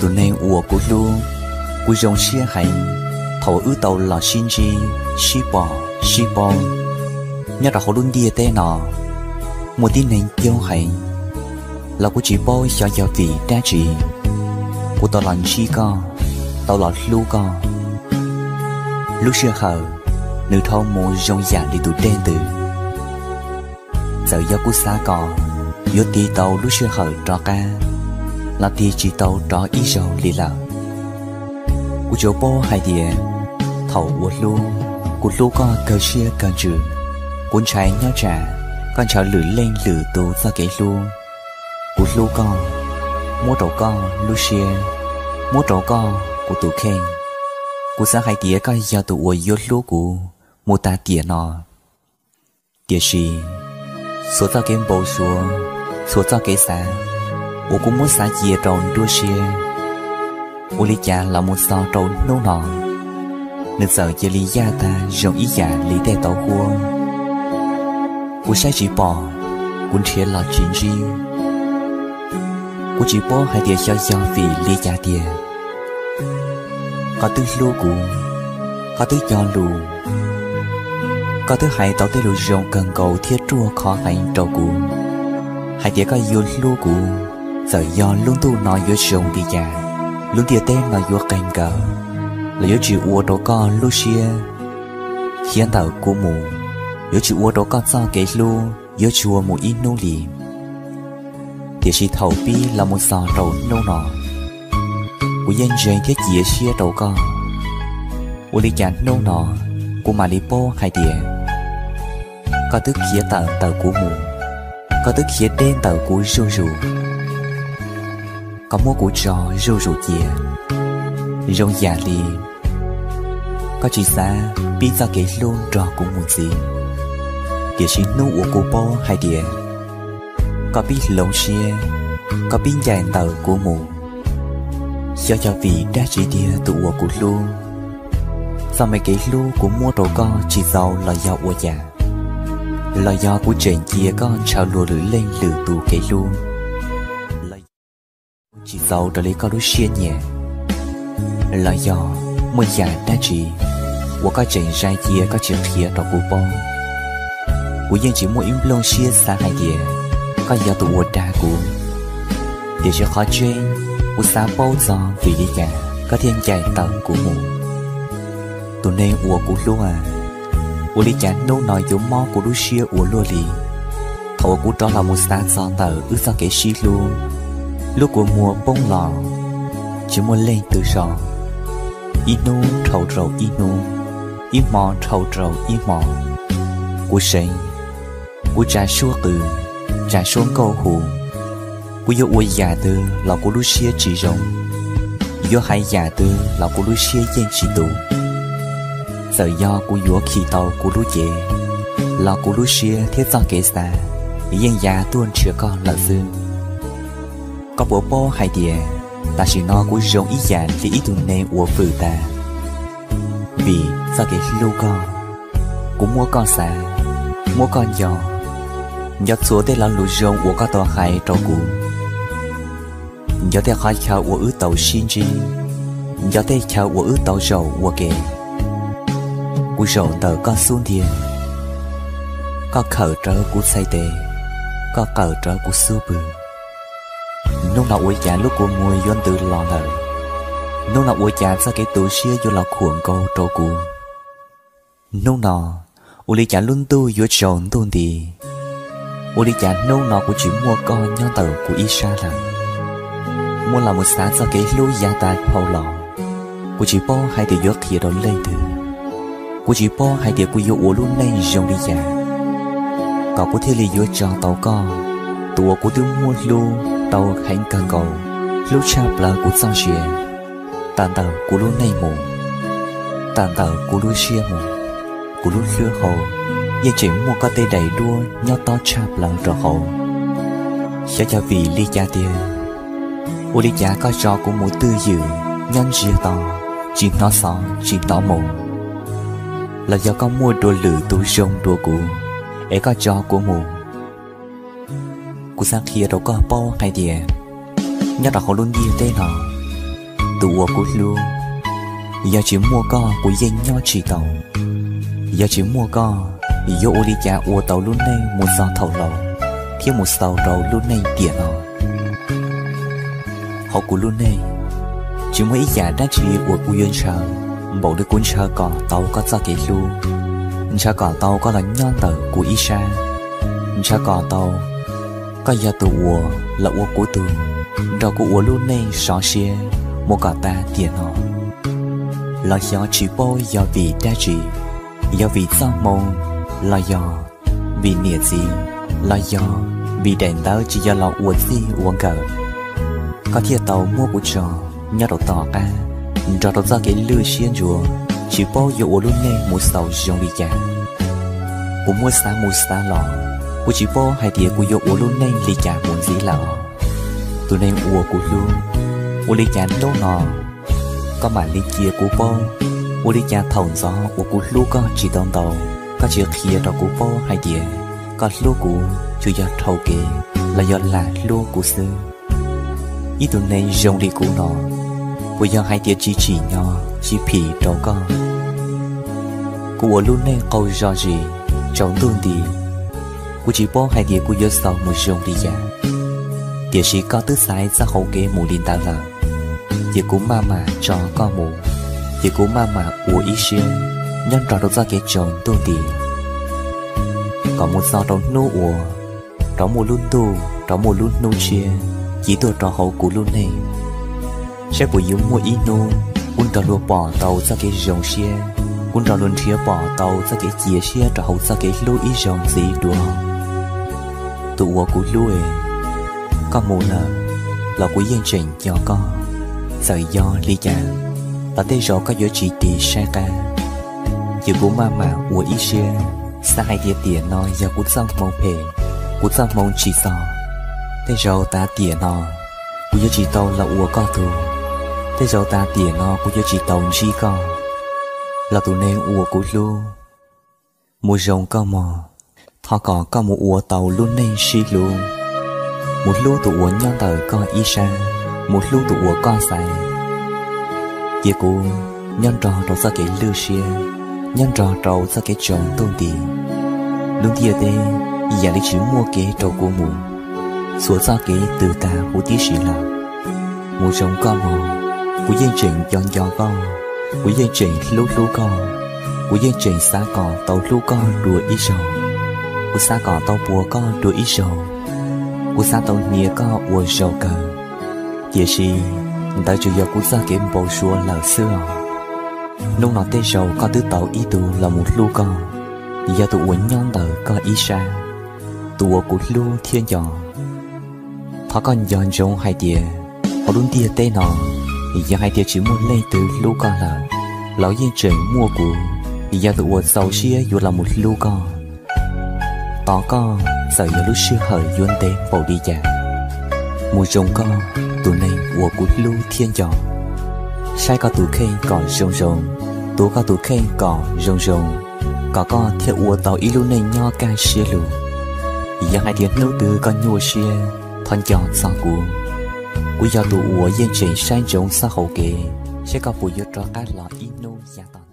Tus neeg uas kuv hlub, kuv zoo siab heev thaum uas wb tau los sib ntsib, sib pom, sib paub. Nyob rau hauv lub ntiaj teb no, muaj tib neeg coob heev, los kuv tsis paub xyov yog vim dab tsi, kuv tau los ntsib koj, tau los hlub koj. Lub sij hawm, nws dhau mus zoo yam li tus dej ntws. Txawm yog kuv xav kom yuav tig tau lub sij hawm rov qab, los tig tsis tau rov ib zaug li lawm. Kuv tsuas paub hais tias, thaum uas hlub, kuv hlub koj kawg siab kawg ntsws. Kuv ntshai nyob tsam koj ntshaw lwm leej lwm tus txoj kev hlub. Kuv hlub koj, muab rau koj lub siab, muab rau koj kuv tus kheej. Kuv xav hais tias koj yog tus uas yuav hlub kuv mus tas tiam no. Tiam sis, txhua txoj kev npau suav, txhua txoj kev xav uas kuv muab xav cia rau nruab siab, ua li cas los mus txog rau hnub no, nws txawm cia li yaj tag zoo ib yam li tej tauv huab. Kuv saib tsis pom, kuv nrhiav los tsis ntsib. Kuv tsis paub hais tias xyov yog vim li cas tiag. Koj twb hlub kuv, koj twb cog lus, koj twb hais tau tej lus zoo kawg nkaus thiab ruaj khov heev rau kuv, hais tias koj yuav hlub kuv, txawm yog lub ntuj no yuav zoo li cas, lub ntiaj teb no yuav qeeg nkaus, los yuav tsis ua rau koj lub siab khiav ntawm kuv mus, yuav tsis ua rau koj txoj kev hlub yuav tsuag mus ib hnub li. Tiam sis thaum pib los mus txog rau hnub no, kuv yeej ntseeg thiab cia siab rau koj. Ua li cas hnub no kuv mam li paub hais tias koj twb khiav tawm ntawm kuv mus, koj twb khiav deb ntawm kuv zuj zus, koj muab kuv tso zuj zus cia, zoo yam li koj tsis xav pib txoj kev hlub nrog kuv mus ntxiv. Tiam sis hnub uas kuv paub hais tias koj pib hloov siab, koj pib ncaim ntawm kuv mus, xyov yog vim dab tsi tiag tus uas kuv hlub. Txoj me kev hlub kuv muab rau koj tsis txaus los yog ua cas, los yog kuv tseem cia koj ntshaw luag lwm leej lwm tus kev hlub, los yog tsis txaus raws li koj lub siab nyiam, los yog muaj yam dab tsi uas koj tseem zais cia koj tsis qhia rau kuv paub. Kuv yeej tsis muaj ib nplooj siab xav hais tias koj yog tus uas dag kuv. Tiam sis qhov tseeb, kuv xav paub txog vim li cas koj thiaj ncaim ntawm kuv mus. Tus neeg uas kuv hlub a, ua li cas hnub no yuav mob kuv lub siab ua luaj li? Thaum uas kuv rov los mus xav txog ntawm wb txoj kev sib hlub, lub kua muag poob los tsis muaj leej twg so. Ib hnub dhau rau ib hnub, ib hmo dhau rau ib hmo, kuv seev, kuv tsa suab qw, tsa suab nkauj hu. Kuv yuav ua yam twg los kuv lub siab tsis zoo, yuav hais yam twg los kuv lub siab yeej tsis tus. Txawm yog kuv yuav khi tau kuv lub cev, los kuv lub siab thiab txoj kev xav yeej ya tuaj nrhiav koj lawm xwb. Koj puas paub hais tias tam sim no kuv zoo ib yam li ib tug neeg uas vwm tas? Vim txoj kev hlub koj, kuv muab koj xav, muab koj nco, nco txhua tej lo lus zoo uas koj tau hais rau kuv, nco tej qhov chaw uas wb tau sib ntsib, nco tej chaw uas wb tau zaum ua ke. Kuv zaum ntawm koj xub ntiag, koj khawm rawv kuv txhais tes, koj qawm rawv kuv xub pwg. Hnub no ua cas lub kua muag yuav ntws los lawm? Hnub no ua cas txoj kev tu siab yuav los khuam nkaus rau kuv? Hnub no ua li cas lub ntuj yuav tsaus ntuj nti? Ua li cas hnub no kuv tsis muaj koj nyob ntawm kuv ib sab lawm? Muab los mus xav txoj kev hlub yav tas dhau los, kuv tsis paub hais tias yuav qhia rau leej twg. Kuv tsis paub hais tias kuv yuav ua lub neej zoo li cas, kom kuv thiaj li yuav tso tau koj, tus uas kuv twb muab hlub tau heev kawg nkaus, hlub tshaj plaws kuv txoj sia. Tawm ntawm kuv lub neej mus, tawm ntawm kuv lub siab mus, kuv lub hlwb hau yeej tseem muaj koj tej daim duab nyob tob tshaj plaws rau hauv. Xyov yog vim li cas tiag, ua li cas koj tso kuv mus twj ywm nyob ntsiag to, tsis hnov xov tsis hnov moo, los yog koj muaj dua lwm tus zoo dua kuv, es koj tso kuv mus? Kuv xav qhia rau koj paub hais tias nyob rau hauv lub ntiaj teb no, Tus uas kuv hlub, yog tsis muaj koj kuv yeej nyob tsis tau. Yog tsis muaj koj, yuav ua li cas ua tau lub neej mus txog thaum laus, thiab mus xaus rau lub neej tiam no? Hauv kuv lub neej, tsis muaj ib yam dab tsi uas kuv yuav ntshaw npaum li kuv ntshaw kom tau koj txoj kev hlub, ntshaw kom tau koj los nyob ntawm kuv ib sab, ntshaw kom tau koj yog tus uas los ua kuv tug, nrog kuv ua lub neej sov siab mus kom tas tiam no. Los xyov tsis paub yog vim dab tsi, yog vim txoj hmoo, los yog vim niam txiv, los yog vim daim ntawv tsis yog los ua txij ua nkawm, koj thiaj tau muab kuv tso nyob rau tom qab, nrog rau txoj kev lwj siab ntsuav, tsis paub yuav ua lub neej mus xaus zoo li cas. Kuv muab xav mus xav los, kuv tsis paub hais tias kuv yuav ua lub neej li cas mus ntxiv lawm. Tus neeg uas kuv hlub, ua li cas hnub no koj mam li cia kuv paub? Ua li cas thaum ntxov uas kuv hlub koj tsis tau ntau, koj tsis qhia rau kuv paub hais tias koj hlub kuv tsuas yog dhau kev los yog lam hlub kuv xwb? Ib tug neeg zoo li kuv no, puas yog hais tias tsis tsim nyog tsis phim rau koj? Kuv ua lub neej qaug zog zis, tsaus ntuj nti, kuv tsis paub hais tias kuv yuav xaus mus zoo li cas. Tiam sis koj twb xaiv txoj hauv kev mus li ntawd lawm, ces kuv maj mam tso koj mus, ces kuv maj mam ua ib siab nyob nrog rau txoj kev tsaus ntuj nti, kom mus txog rau hnub uas rov muaj lub ntuj, rov muaj lub hnub tshiab ci tuaj rau hauv kuv lub neej, saib puas yuav muaj ib hnub kuv nrog luag pom tau txoj kev zoo siab, kuv nrog luag nrhiav pom tau txoj kev cia siab rau hauv txoj kev hlub ib zaug ntxiv dua. Tus uas kuv hlub, koj mus lawm los kuv yeej tseem nco koj. Txawm yog li cas los tej zaum koj yuav tsis tig saib qab, ces kuv maj mam ua ib siab, xav hais tias tiam no yog kuv txoj hmoo phem, kuv txoj hmoo tsis txaus. Tej zaum tas tiam no kuv yuav tsis tau los ua koj tug, tej zaum tas tiam no kuv yuav tsis tau ntsib koj. Los tus neeg uas kuv hlub, mus zoo koj mog. Thov kom koj mus ua tau lub neej sib hlub, mus hlub tus uas nyob ntawm koj ib sab, mus hlub tus uas koj xaiv, ces kuv nyob nrog rau txoj kev lwj siab, nyob nrog rau txoj kev tsaus ntuj nti. Lub ntiaj teb yam li tsis muaj kev rau kuv mus, txhua txoj kev twb tag huv tib si lawm. Mus zoo koj mog, kuv yeej tseem nco nco koj, kuv yeej tseem hlub hlub koj, kuv yeej tseem xav kom tau hlub koj dua ib zaug, kuv xav kom tau puas koj dua ib zaug, kuv xav tau hnia koj ua zaus kawg. Tiam sis ntawd tsuas yog kuv txoj kev npau suav lawm xwb os. Hnub no tej zaum koj twb tau ib tug los mus hlub koj, yog tus uas nyob ntawm koj ib sab, tus uas kuv hlub thiab nco. Thov koj nco ntsoov hais tias hauv lub ntiaj teb no, yog hais tias tsis muaj leej twg hlub koj lawm, los yeej tseem muaj kuv, yog tus uas txaus siab yuav los mus hlub koj. Tos koj txawm yog lub sij hawm yuav ntev npaum li cas. Mus zoo koj, tus neeg uas kuv hlub thiab nco. Saib koj tus kheej kom zoo zoo, tuav koj tus kheej kom zoo zoo, kom koj thiaj ua tau ib lub neej nyob kaj siab lug. Yog hais tias hnub twg koj nyuaj siab, thov nco txog kuv. Kuv yog tus uas yeej tseem saib ntsoov txoj hauv kev, saib koj puas yuav rov qab los ib hnub yav tom